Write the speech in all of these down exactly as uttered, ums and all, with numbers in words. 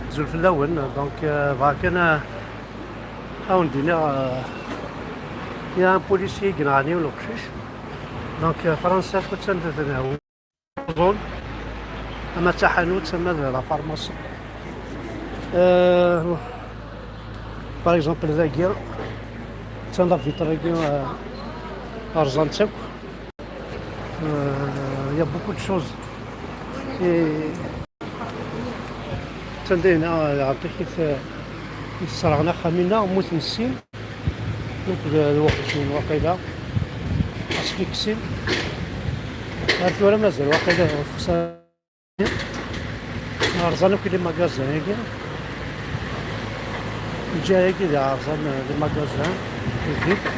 Azul fell-awen. Donc, euh, bɣiɣ kan, euh, ad wen-d-iniɣ, euh, il y a un policier i yenɣan yiwen uqcic. Donc, euh, Fransa akk attan d, d, d, ama d taḥanut, ama d la pharmacie. Euh, par exemple, dagi, attan la vitre-agi, euh, rẓan-tt akk. Euh, il y a beaucoup de choses. Et attan dayen, ah, yeɛṭik-it, eh, yesserɣen axxam-inna, mmuten sin. Donc, d, d weqciyen waqila, asphyxi-n. Ar tura mazal waqila ɣef xsara. Rẓan akk les magasins-agi. Lǧiha-agi d rẓan, eh, les magasins, les vitres.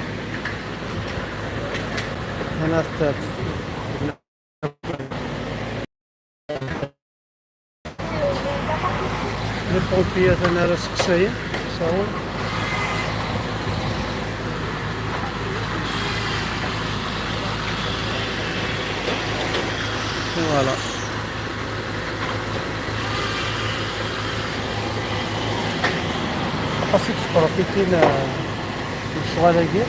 Hana t-, les pompiers atan ara seqsayen, sawen. Et voilà. Aṭas i yettprofitin, eh, deg ccɣel-agi.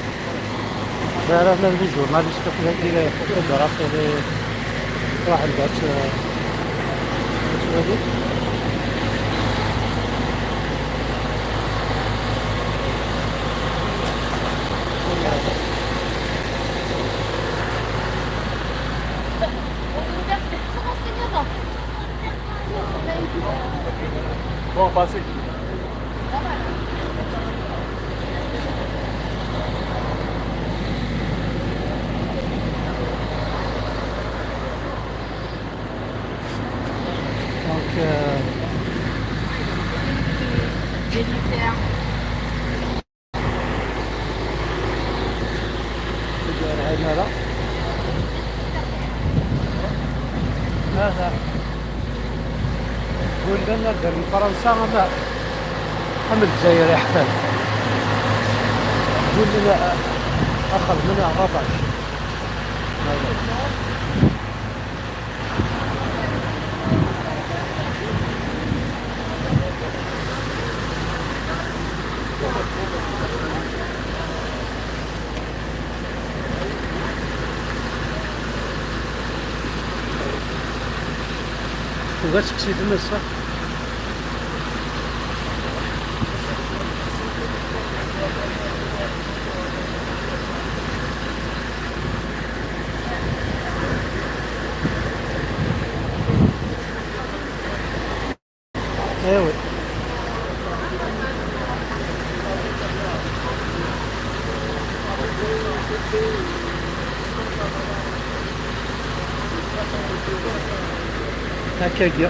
D ara nnan les journalistes akk dagi, les photographes, les, ruḥen-d ad, eh, ad twalin. Bon, passez. Donc, euh, Ur d-yerɛin ara. Aha. Ggullen ad rren Fransa ama, am Lezzayer iḥfan. Ggullen a, a xedmen aɣabac. Ugaɣ teksem-d ass-a. Eh oui. Akkagi.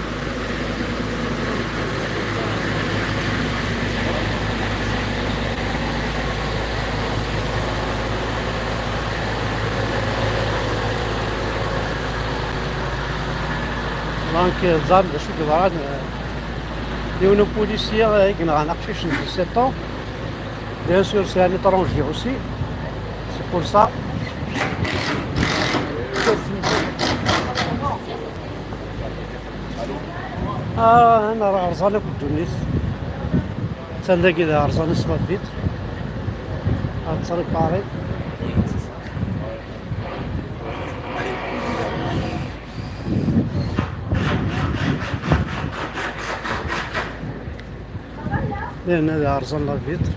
Donc, ẓran d acu i yeḍran, euh, yiwen upulisi, euh, i yenɣan aqcic n dix-sept ans. Bien sûr, c'est un étranger aussi. C'est pour ça. Ah, ana rẓan akk ddunit. Attan dagi da rẓan isbabit. Ad ttṛipari. Yerna ad rẓen la vitre.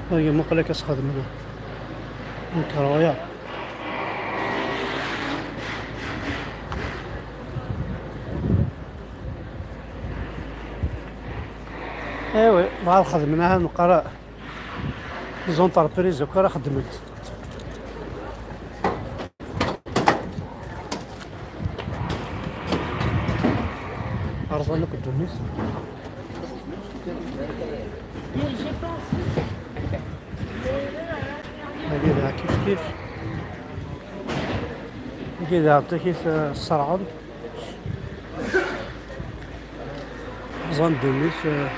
Ay, muqel akka s-xedmen. Incroyable. Ewi, bɣa ad xedmen, aha, neqqar les entreprises akk ara xedment. Rẓan akk ddunit. Agi daɣ kif kif. Agi daɣ takit, eh, ṣerɛen. Rẓan ddunit, eh,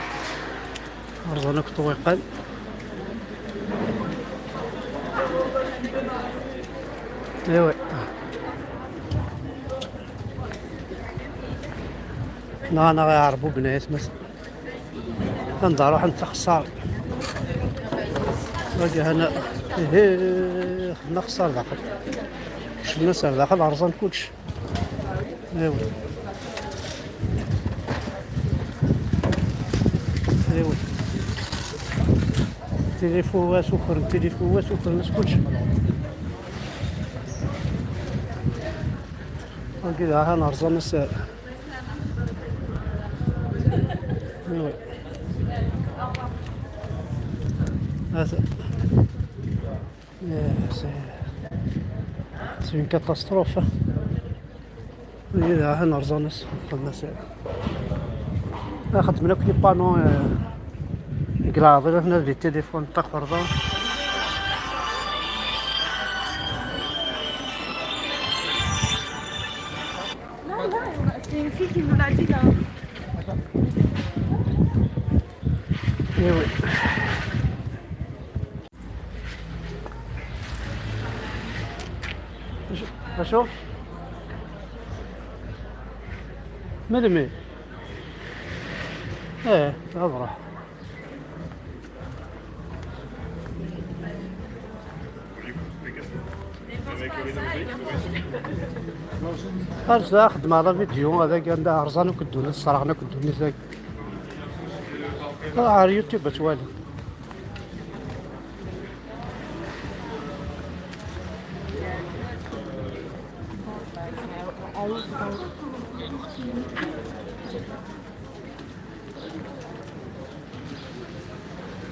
rẓan akk ṭṭwiqan. ايوا. لا، انا غير عربو بنات مثلا. كندار واحد التخسار. واجه انا. ايه، خدنا خسار داخل. شفنا سعر داخل ارزان كلشي. ايوا. ايوا. تليفونات اخرين، تليفونات اخرين، الناس كلشي. هاكي ها نهار زعما ساهل. ايوا. هذا. إيه، c'est، c'est une catastrophe. هي ها نرزانس، خدنا ساعة. لا، خدمنا كل بانو، آه، كلاض، لا، هنا دي تليفون تاع خرطوم. Non, non, c'est une fille qui nous l'a dit là. ايوا. شو؟ شو؟ مدمي. ايه، اضرح. خرج ذا خدمة هذا فيديو، هذا كان ده هرزان وكدوني، الصراحة أنا كدوني ذاك. آه، على اليوتيوب توالي.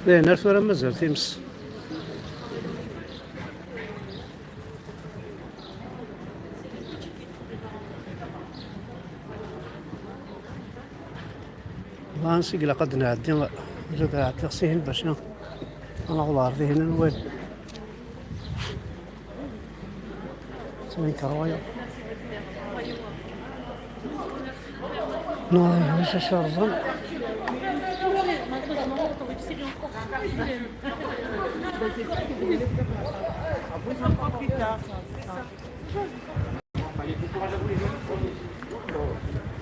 ليه، نار ثورة مازال تيمس. والله نسيق لقد نعدي، زاد عطي خصي هنا باش ن-، انا والله عرفتي هنا نوال. سمين كروايا. نو، مش شرزم.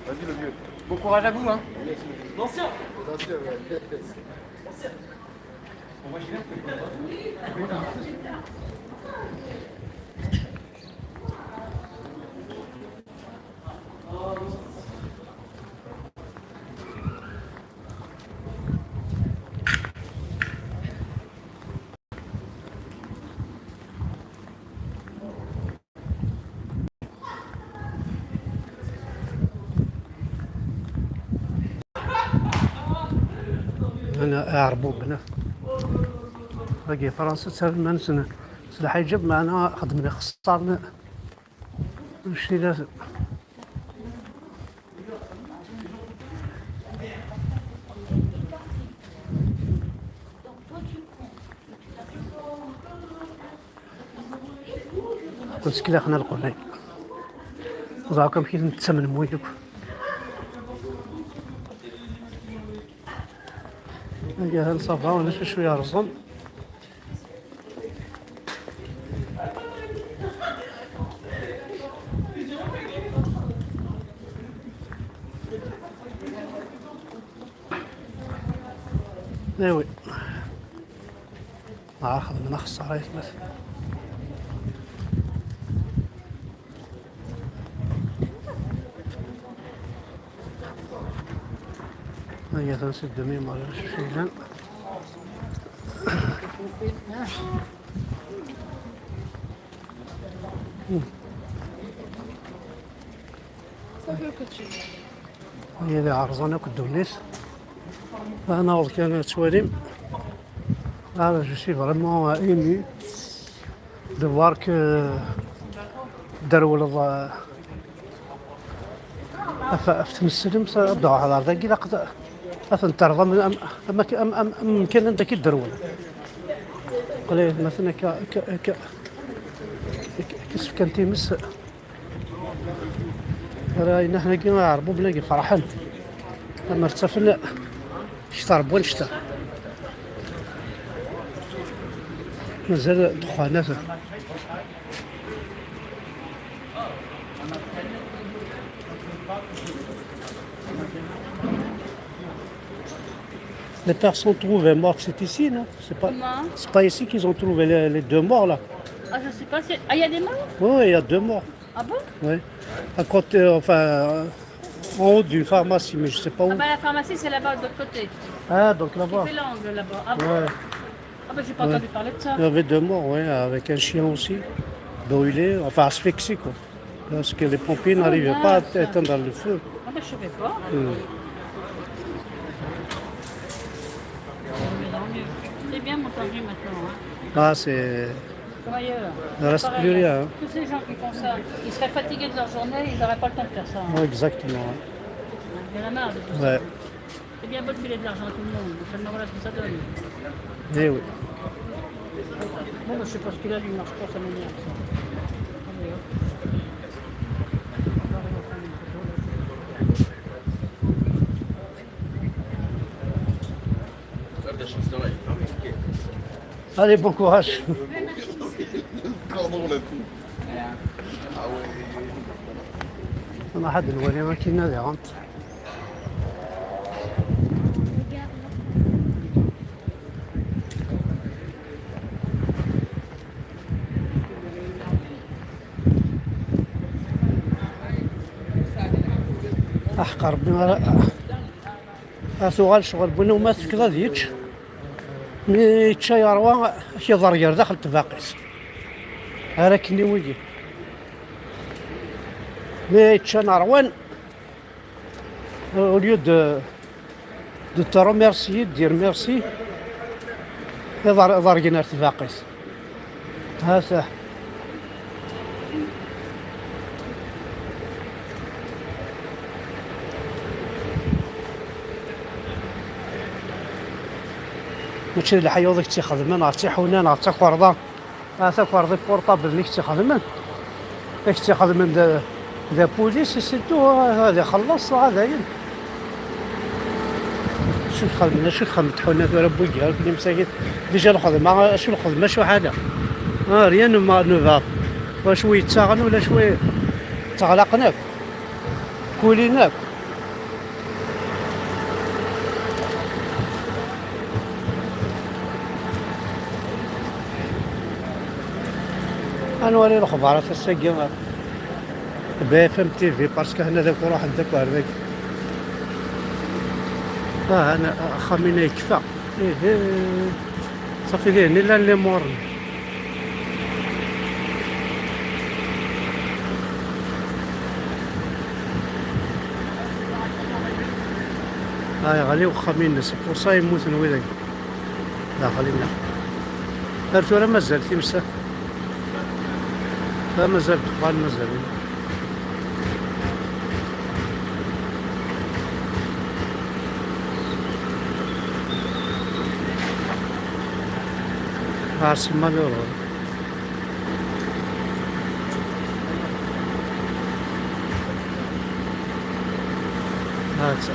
Vas-y, le mieux. Bon courage à vous, hein. L'ancien. L'ancien, ouais. انا اعربوا بنا. باقي فرنسا تسال ما نسنا. سلاح يجب معنا خدمنا خسرنا. ماشي لازم. كنت كلا خنا القناي. زعما كم كي نتسمن مويدك. هيا هل صافا، ولا شي شويه رزم. ايوي. آه، خدمنا خسارة يا تمثل. هيا تنسد دمي مرة شوية. صافي، وكتشوف. هي اللي عرضنا كدونيس. أنا كان تواليم. أنا جو سي فريمون إيمي دو فوار كو درول. أف-، أف تمسلم س-، دعوة على ذاك إلا قد أثن ترضى من أم-، أما ك-، أم-، أم-، أم كان عندك الدرول. قليل مثلًا ك-، ك-، ك-، ك-، كسف كان تيمس. راه إن حنا كي نعربوا بلا كي فرحان. أما ارتفعنا شطار بوان شطار. Mazal ddexxan, ata. Les personnes trouvées mortes, c'est ici, non? C'est pas, Comment? C'est pas ici qu'ils ont trouvé les, les deux morts, là? Ah, je sais pas. Ah, il y a des morts? Oui, oui, il y a deux morts. Ah bon? Oui. À côté, euh, enfin, euh, en haut d'une pharmacie, mais je sais pas où. Ah, bah, la pharmacie, c'est là-bas, de l'autre côté. Ah, donc là-bas. Qui fait l'angle, là-bas. Ah bon? Ouais. Ah, bah, j'ai pas entendu parler de ça. Il y avait deux morts, ouais, avec un chien aussi, brûlé, enfin asphyxié, quoi. Parce que les pompiers n'arrivaient pas à éteindre le feu. Ah, bah, je savais pas. Hmm. C'est bien, mon temps maintenant, hein. Ah, c'est... Comme ailleurs. Il ne reste plus rien, hein. Tous ces gens qui font ça, ils seraient fatigués de leur journée, ils n'auraient pas le temps de faire ça, hein. Ouais, exactement, ouais. Il y en a marre de tout ça. Ouais. C'est bien beau de filer de l'argent à tout le monde, mais seulement voilà ce que ça donne. Eh oui. Bon, bah, je sais pas ce qu'il a, lui, il marche pas, ça m'énerve, ça. Allez, hop. Allez, bon courage. Cordon, on a tout. Ah ouais. On a had الوالي ما كاين هذا غنت. أحقر بما Ar tuɣal ccɣel n win umi tefkeḍ ad yečč, mi yečča yerwa, ad k-iḍerger daxel tbaqit. Ar akken i wigi. Mi yeččan ṛwan, au lieu de, de te remercier, de dire merci, iḍer-, iḍergen ar tbaqit. Ha-t-a. Mačči d leḥyuḍ i k-tt-ixedmen, ɣer tiḥuna, ɣer takerḍa. Ha takerḍa portable i k-tt-ixedmen. I k-tt-ixedmen d, d apulis, i situ, ad ixelleṣ, ad ayen. Acu nxedmen, acu nxedmen tḥuna tura n wigi, akk imsakin. Déjà lxedma, acu lxedma, acu ḥala. Ah, rien ne ma-, ne va. Wacu yettaɣen, ulac wi ttaɣlaqen akk. Kulin akk. Ad nwali lexbarat ass-agi. B F M T V, parce que hna d akk ruḥen d akk ar dagi. Ah, hna, axxam-ina yekfa. Ihi, safi dihin i llan limuren. Ah, yeɣli uxxam-ines, c'est pour ça i mmuten widak. Daxel-inna. Ar tura mazal timsa. La, mazal ddexxan, mazal. Ɛaṣima n Lurɣen. Ha-tt-a.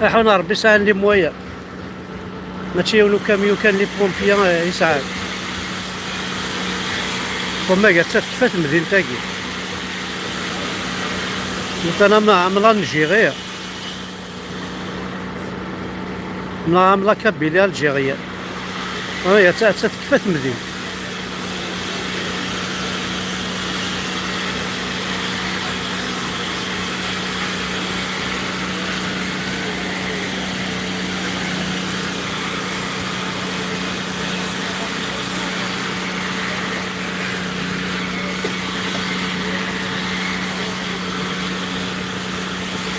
Aḥun Ṛebbi sɛan les moyens. Mačči yiwen ukamyun kan, les pompiers, eh, i sɛan. Wamma atta tekfa temdint-agi. Netta am, am l'Algérie. Neɣ am la Kabylie algérienne. Ah, atta, atta tekfa temdint.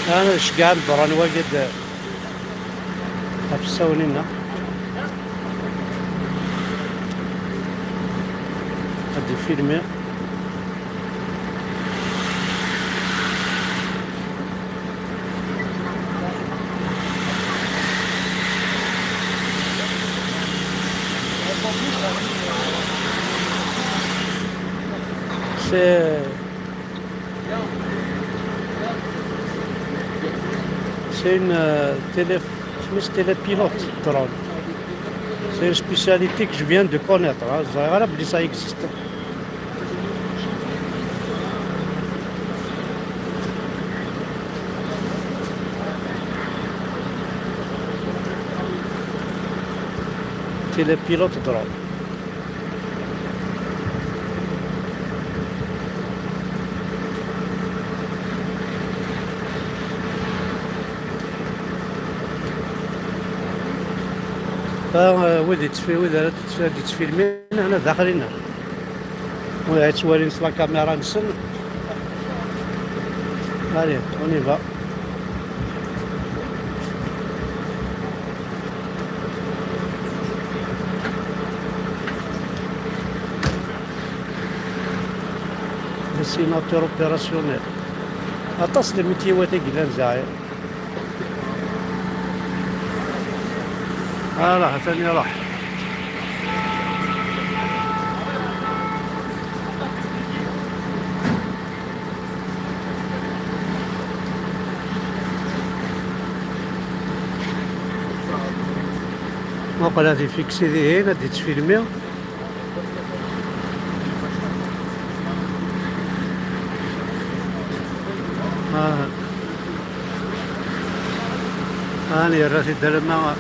Ana ceggɛen ḍran wagi d ɣef ssawnin-a. Ad ifilmi. C'est, c'est une euh, télé, c'est une télépilote drone. C'est une spécialité que je viens de connaître. Hein. Je savais pas que ça existe. Télépilote drone. Fa wid yettfi-, wid ara d-yettfi-, ara d-yettfilmin, hna daxel-inna. Wid ara yettwalin s la caméra-nsen. Allez, on y va. Dessinateur opérationnel. Aṭas n lmityiwat i yellan zɛir. Ala, atan iruḥ. Muqel ad ifiksi dihin, ad d-ittfilmi. Ah. Ah, yerra-t-id alamma.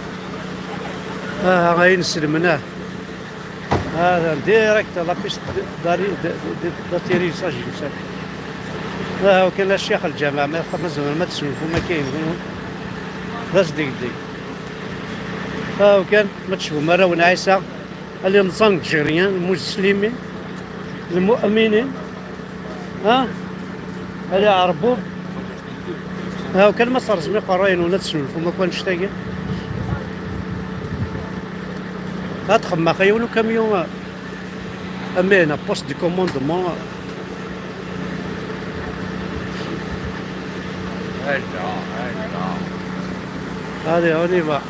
Ah, ayen iselmen, ah. Ah, direct la piste de, de, de, de, d'atterrissage, il me semble. Ah, ok, la Cheikh al Jama'a, ma, ma tzemrem ad tesgunfum akka. D asdegdeg. Ah, ok, ma tecbum arraw n Ɛisa. الإنسان الجيريان، المسلمين، المؤمنين، ها؟ العربوب. ها، وكان ما ترزمي قراين ولا تسولفوا ما كانش تاقي. ها تخمى خيون كاميون. أما هنا بوست دي كوموندمون. هذه هوني با.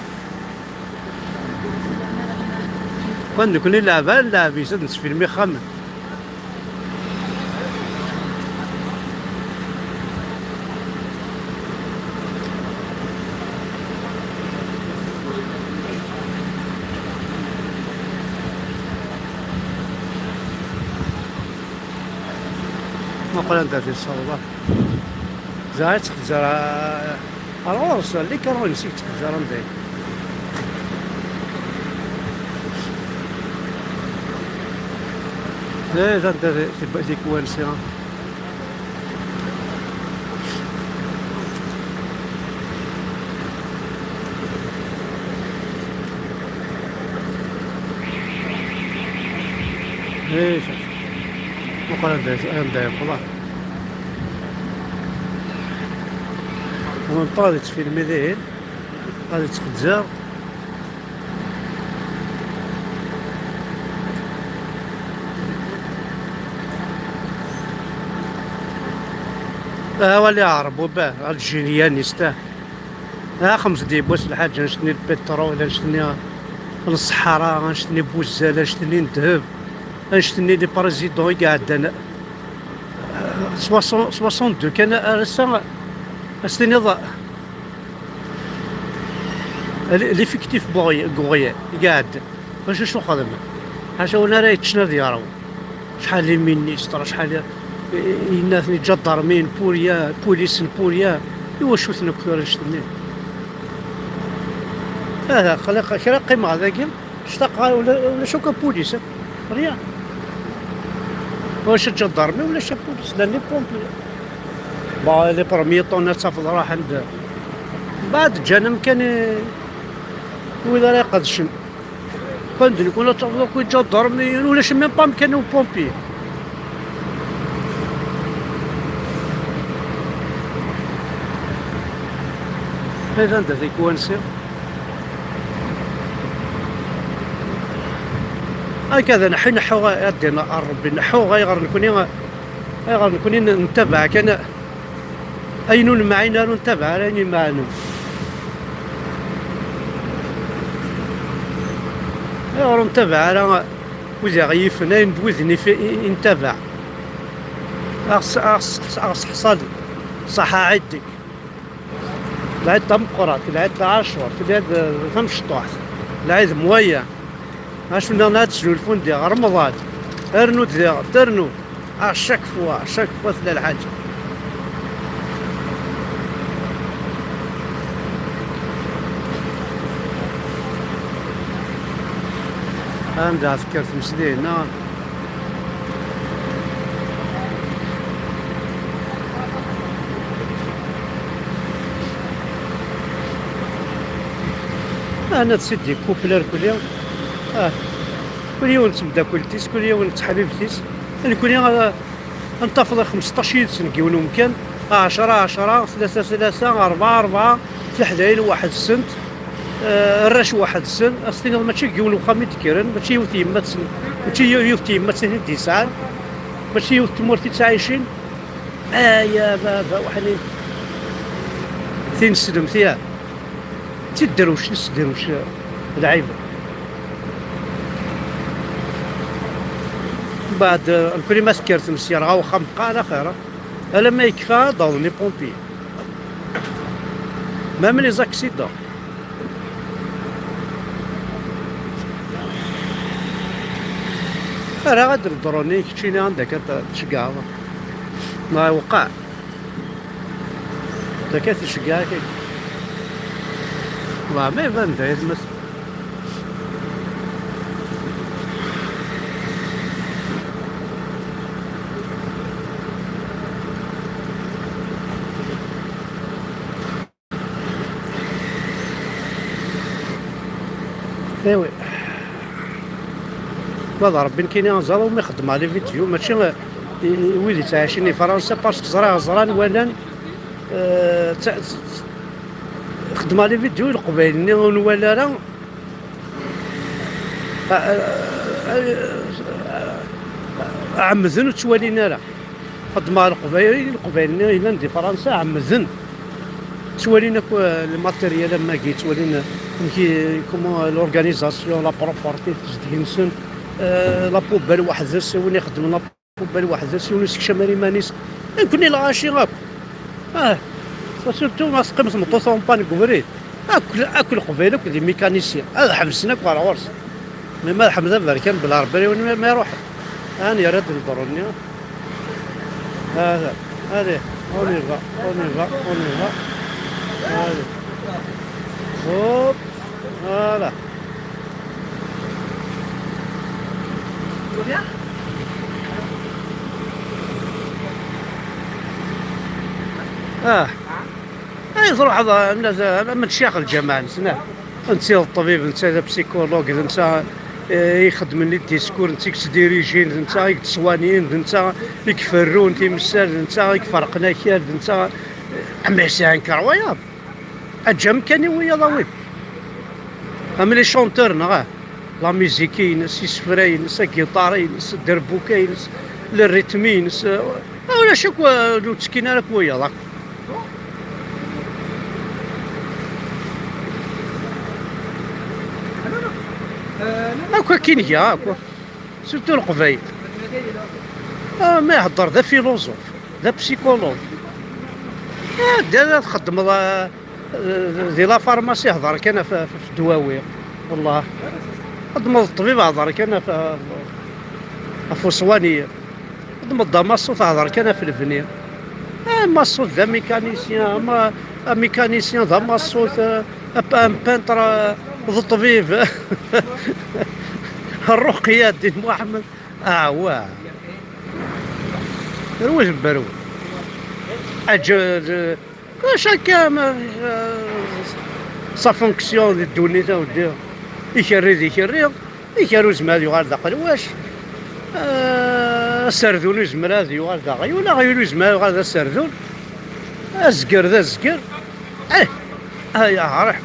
Kan nekkni leɛba, nleɛb-is ad nettfilmi ixxamen. Muqel anda tessawḍeḍ. Zɛir ttxezzar ɣer ɣur-s, likarun-is i yettxezzar anda. Eh, anda tikwal sya. Eh, muqel anda, anda yeqqel. Ɣunṭa ad yettfilmi dihin, ad yettxezzar. Awal iɛerb, ubah, Algérienne, ista. Axemt-d yiwwas lḥaǧa, annect-nni lpitrul, annect-nni n ṣṣḥara, annect-nni n wuzzal, annect-nni n ddheb, annect-nni n les présidents i iɛeddan. Soixante, soixante-deux kan ar ass-a, ad s-tiniḍ, l-, l'effectif n uɣyul i iɛeddan. Acu, acu xedmen? Ḥaca win ara yeččen ad yeṛwu. Acḥal n ministres, acḥal i, i, yenna-ten ǧadarmiyen, purya, pulis n purya. Iwacu-ten akk tura annect-nni? Aha, xliq kra qqimeɣ dagi. Ctaqeɣ ula-, ulac akk apulis, eh? Rien. Ulac aǧadarmi, ulac apulis, llan les pompiers. Bon, les premiers temps ad tafeḍ raḥen-d. Mbeɛd ǧǧan amkan i wid ara iqedcen. Kan d nekni ad tafeḍ akk iǧadarmiyen, ulac même pas amkan i upompier. Ad anda tikwal nsiɣ. Akka d neḥḥu, neḥḥu, ad d-iniɣ Ṛebbi, neḥḥu, ayɣer nekni, ayɣer nekni n-, nettabaɛ kan ayen ur nemɛin ara, ur nettabaɛ ara ayen imeɛnen? Ayɣer ur nettabaɛ ara wid i ɣ-yifen, ayen d wid-nni i, i, i nettabaɛ? Aɣ s-, aɣ s-, aɣ seḥṣal ṣaḥa ɛidek. Lɛid tameqqrant, lɛid taɛacurt, lɛid, eh, tamecṭuḥt, lɛid mwaya. Acu nniḍen ad tesnulfun diɣ Remḍan? Rnu-d diɣ, ternu. À chaque fois, à chaque fois tella lḥaǧa. Anda tekker tmes dinna? Ana d sidi kupler kuli. Ah. Kul yiwen d tmeddakelt-is, kul yiwen d teḥbibt-is. Nekni, ah, ad tafeḍ xmesṭac yid-sen deg yiwen umkan, ɛecra, ɛecra, tlata, tlata, rebɛa, rebɛa, tiḥdayin weḥd-sent, eh, arrac weḥd-sen, ad s-tiniḍ mačči deg yiwen uxxam i d-kkren, mačči yiwet yemma-tsen, mačči yiwet yemma-tsen i d-yesɛan, mačči yiwet tmurt i ttɛicin. Aya baba weḥnin. Tineslemt ya. D tidderwect, d tidderwect, lɛib. Mbeɛd, eh, nekni ma tekker tmes yerɣa wexxam meqqar axir. Alamma yekfa ad d-awḍen les pompiers. Même les accidents. Ara ad d-nedruni keččini anda akka tceggɛeḍ. Ma iweqqeɛ. Akka tceggeɛ akka. Wa ma iban d ayetma-s. Ewi. Ma d Ṛebbi nekkini aẓar umi xeddmeɣ les vidéos, mačči, eh, i, i wid yettɛicin di Fransa, parce que ẓriɣ, ẓran, walan, eh, ta-, t-, t-, xeddmeɣ les vidéos i Leqbayel-nni ur nwala ara, eh, eh, eh, ɛemmden ur ttwalin ara. Xeddmeɣ Leqbayel, Leqbayel-nni yellan di Fransa, ɛemmden. Ttwalin akk, eh, le matériel am wagi, ttwalin, eh, amek i, comment, eh, l'organisation, la propreté, tezdeg-nsen, eh, la poubelle weḥd-s, win ixeddmen la poubelle weḥd-s, yiwen ur sekcam ara iman-is. Nekkni lɣaci akk. Ah, surtout ma teqqim tmeṭṭut en panne deg ubrid. Akk, akk Leqbayel akk d mécaniciens. Ad ḥebsen akk ɣer ɣur-s. Mais ma d Ḥmed Aberkan, bla Ṛebbi, yiwen ma, ma iruḥ. Ah, yerra-d lḍer-nni. Hada, allez, on y va, on y va, on y va. Allez. Hop, voilà. Ah. Ay, truḥeḍ, am, am ccix lǧameɛ-nsen, ah. Netta d ṭṭbib, netta d apsikulug, d netta, eh, ixeddmen les discours, netta i yettdirijin, d netta i yettṣwanyin, d netta i iferrun timsal, d netta i iferqen akal, d netta, eh, ma yesɛa nker wayeḍ. Aǧam kan i wiyaḍ a win. Am les chanteurs, neɣ ah? La musique-ines, isefra-ines, agiṭar-ines, derbuka-ines, le rythme-ines, eh, ulac akk, eh, ur ttekkin ara akk wiyaḍ akk. Akk akken iga, akk. Surtout Leqbayel. Ah, ma ihedder d afiluẓuf, d apsikulug. Ah, d ara txeddmeḍ, ah, di la pharmacie, hder kan ɣef, ɣef, ɣef ddwawi. Wellah. Xeddmeḍ ṭṭbib, hder kan ɣef, ɣef uṣwani. Xeddmeḍ d amaṣṣut, hder kan ɣef lebni. Ah, amaṣṣut d amécanicien, ama-, amécanicien d amaṣṣut, ah, ap-, un peintre, ah, d ṭṭbib. Ṛuqya Ddin Muḥemmed. Ah, wa. Rwid mberwid. Aǧ-, d-, d-, acu akka, ma, eh, sa fonction di ddunit, a weddi. Ikerri d ikerri. Ikerri ur yezmir ad yuɣal d aqelwac. Eh, aserdun ur yezmir ad yuɣal d aɣyul, aɣyul ur yezmir ad yuɣal d aserdun. Azger d azger. Eh, ay, ah, ruḥ.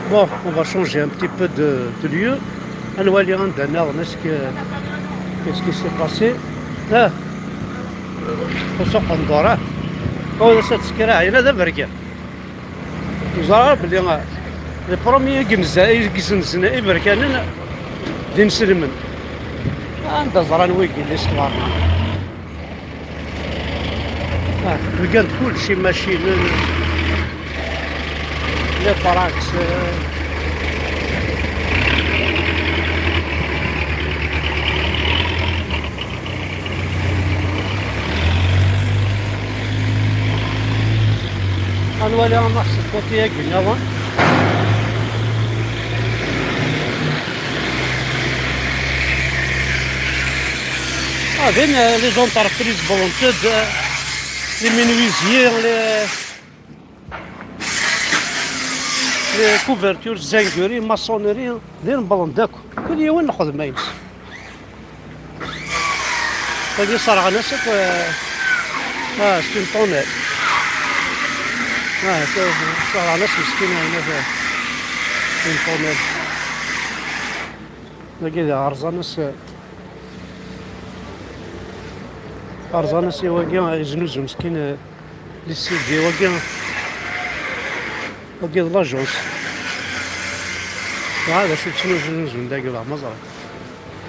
Bon, on va changer un petit peu de, de lieu. Ad nwali anda nniḍen, est-ce que, qu'est-ce qui s'est passé? Ah, usuq n ddor, ah. Ur as-ad tesker, ah, yella d aberkan. Neẓra belli, ah, les premiers i yemza-, i yessenzen iberkanen d inselmen. Anda ẓran wigi l'histoire-nni? Ah, beggant kullec, imacinen, les tracks, euh. Ad nwali amax seg côté-agi nniḍen. Ah, din, euh, les entreprises wwḍent-d, euh, les menuisiers, les, les couvertures, zanguri, maçonnerie, din wwḍen-d akk. Kul yiwen lxedma-ines. Tagi ṣerɛen-as akk, euh, ah, c'est une tonnelle. Ah, ṣerɛen-as meskin, ah, c'est une tonnelle. Dagi d rẓan-as, rẓan-as i wagi, yeznuzu meskin, eh, les C D wagi. Wagi d l'agence. Dɣa d acu ttnuzun dagi, dɣa ma ẓriɣ.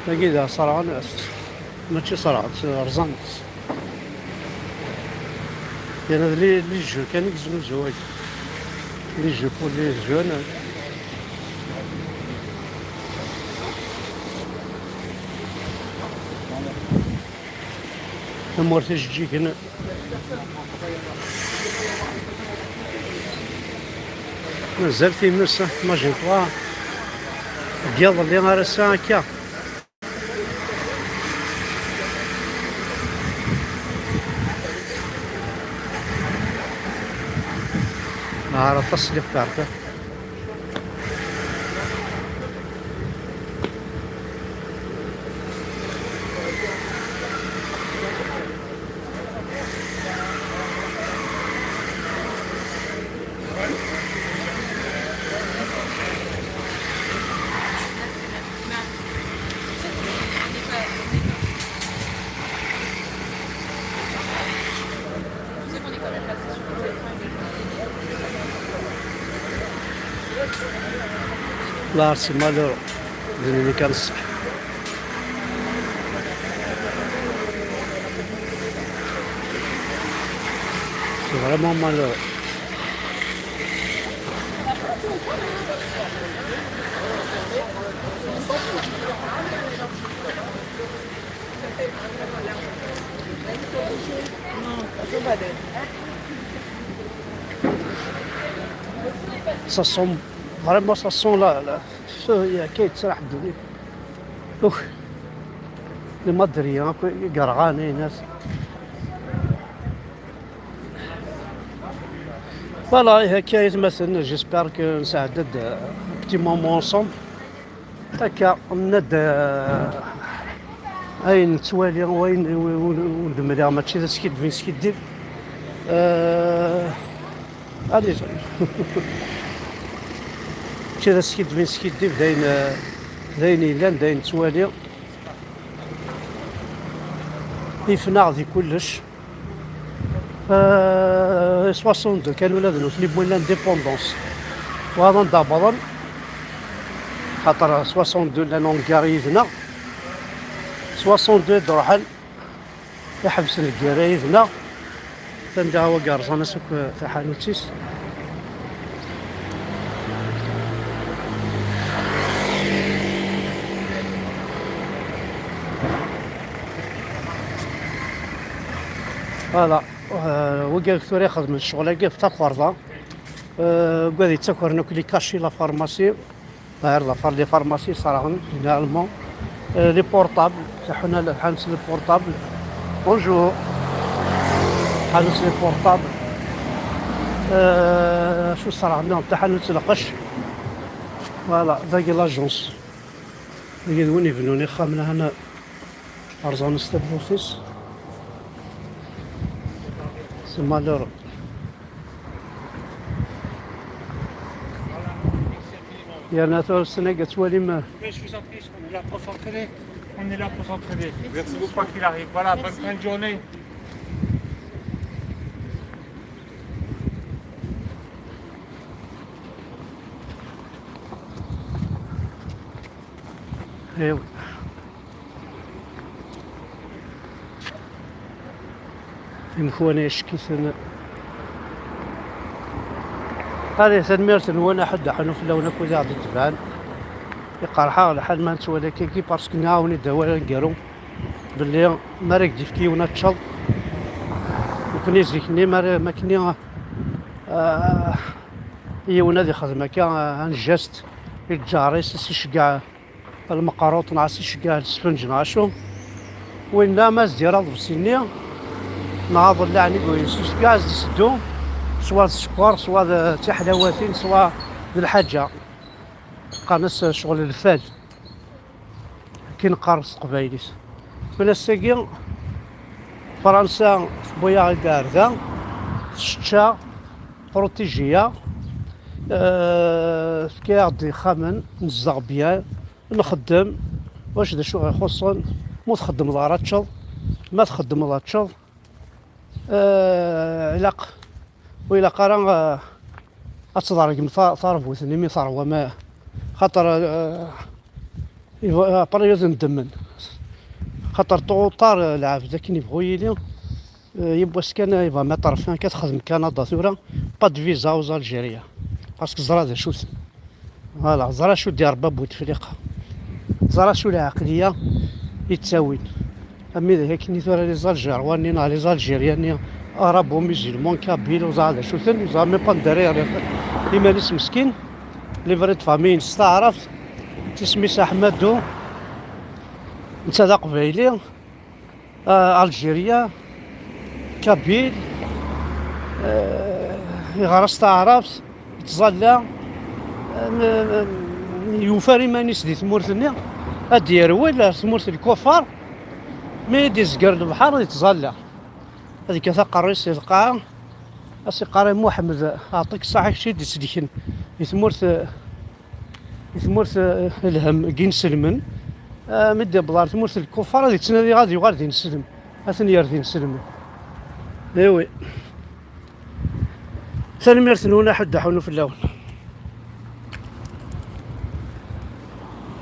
Dagi d ṣerɛen-as. Mačči ṣerɛen, rẓan-as. Yerna d les, les jeux kan i yeznuzu wagi. Les jeux pour les jeunes. Tamurt ijeǧǧigen. Mazal times, ah, imagine-toi. Deg yiḍelli ar ass-a akka. Nehhar aṭas les pertes. Là, c'est malheureux. D nnikan ṣṣeḥ. C'est vraiment malheureux. Ça sent vraiment, ça sent là, là. Akka yettraḥ ddunit. Ux. Lmadriyen akk i yerɣan aynas. Voilà, ihi akka aytmaten, j'espère que nesɛedda-d un petit moment ensemble. Akka, nenna-d, euh, ayen nettwali, wayen ur d-mliɣ, mačči d askiddeb i neskiddib. Euh, allez. Mačči d askiddeb i neskiddib, d ayen, euh, d ayen yellan, d ayen nettwali. Ifnaɣ di kullec. Euh, soixante-deux kan ula d nutni wwin l'indépendance. Wa d anda wwḍen. Xaṭer soixante-deux llan en guerre yid-neɣ. Soixante-deux d-ruḥen. Iḥebsen lgirra yid-neɣ. Atan daɣ wagi rẓan-as akk taḥanut-is. Voilà. Euh, wigi tura ixedmen ccɣel-agi ɣef takerḍa. Euh, wigad yettakren akk les cachets, la pharmacie. Ɣer ḍafar les pharmacies ṣerɛen, généralement. Euh, les portables, taḥuna-, taḥanut les portables. Bonjour. Taḥanut les portables. Euh, acu ṣerɛen daɣen? Taḥanut lqecc. Voilà, dagi l'agence. Dagi d win ibennun ixxamen, hana rẓan-as tawwurt-is. C'est malheureux. Yerna tura ssnag ad twalim. Mais je vous en prie, on est là pour s'entraider. On est là pour s'entraider. Merci beaucoup. Quoi qu'il arrive. Voilà, bonne fin de journée. Ew. Imkuwan icekkiten. Hadi, tanemmirt-nwen, aḥuddu aḥunnu fell-awen akk wid i aɣ-d-itebɛen. Iqerḥ-aɣ lḥal ma nettwali akkagi, parce que nniɣ-awen-id awal aneggaru belli mi ara k-d-yefk yiwen ad teččeḍ, nekni zik-nni mi ara, mi akken, ah, yiwen ad ixdem akka, ah, un geste i lǧar-is, ad s-iceggeɛ lmeqruṭ neɣ ad s-iceggeɛ lesfenǧ neɣ acu. Winna ma s-d-yerra aḍebsi-nni neɣ aḍellaɛ-nni s-iceggeɛ, ad s-d-iseddu, swa d sskeṛ, swa d tiḥlawatin, swa d lḥaǧa. Qqaren-as ccɣel lfal. Akken neqqar s teqbaylit. Fell-as-agi, Fransa tewwi-aɣ-d ar da, tcečča, protiji-aɣ, eh, tefka-aɣ-d ixxamen, nezdeɣ bien, nxeddem, wac d acu ɣ-ixuṣṣen, ma ur txeddmeḍ ara ad teččeḍ, ma txeddmeḍ ad teččeḍ, eh, ilaq, ur ilaq ara, eh, ad tḍergem ta-, tarbut-nni mi teṛwam, xaṭer, eh, iba-, après ad ndemmen. Xaṭer tuɣuṭar, eh, lɛebd akken yebɣu yili, eh, yiwwas kan, eh, yebɣa ma ṭerfen akka texdem Kanada tura, pas de visa aux Algériens. Parce que ẓra d acu-ten. Voilà, ẓra acu d-iṛebba Bouteflika. Ẓra acu lɛeqliya i ttawin. Am widak akken i tura les Algérois-nni neɣ les Algériens-nni, arabo-musulmans, kabyles, ur ẓriɣ d acu-ten, ur ẓriɣ même pas anda ara yerr iman-is meskin. Livret de famille-ines s taɛrabt, isem-is Aḥmadu, netta d aqbayli, ah, Algérien, kabyle, ah, yeɣra s taɛrabt, yettẓalla, ah, m-, m-, yufar iman-is di tmurt-nni, ad d-yerwel ar tmurt n lkufar, mi d-izger lebḥer yettẓalla. Ad yekkat aqerru-is si lqaɛa, ad s-iqqar i Muḥemmed, aɛṭik ṣṣaḥ, kečč i d-isellken i tmurt, i tmurt, eh, lhem n yinselmen. Ah, mi d-yewweḍ ɣer tmurt n lkufar, ad yettnadi ad yuɣal d ineslem. Ad ten-yerr d ineslem. Iwi. Tanemmirt-nwen, aḥuddu aḥunnu fell-awen.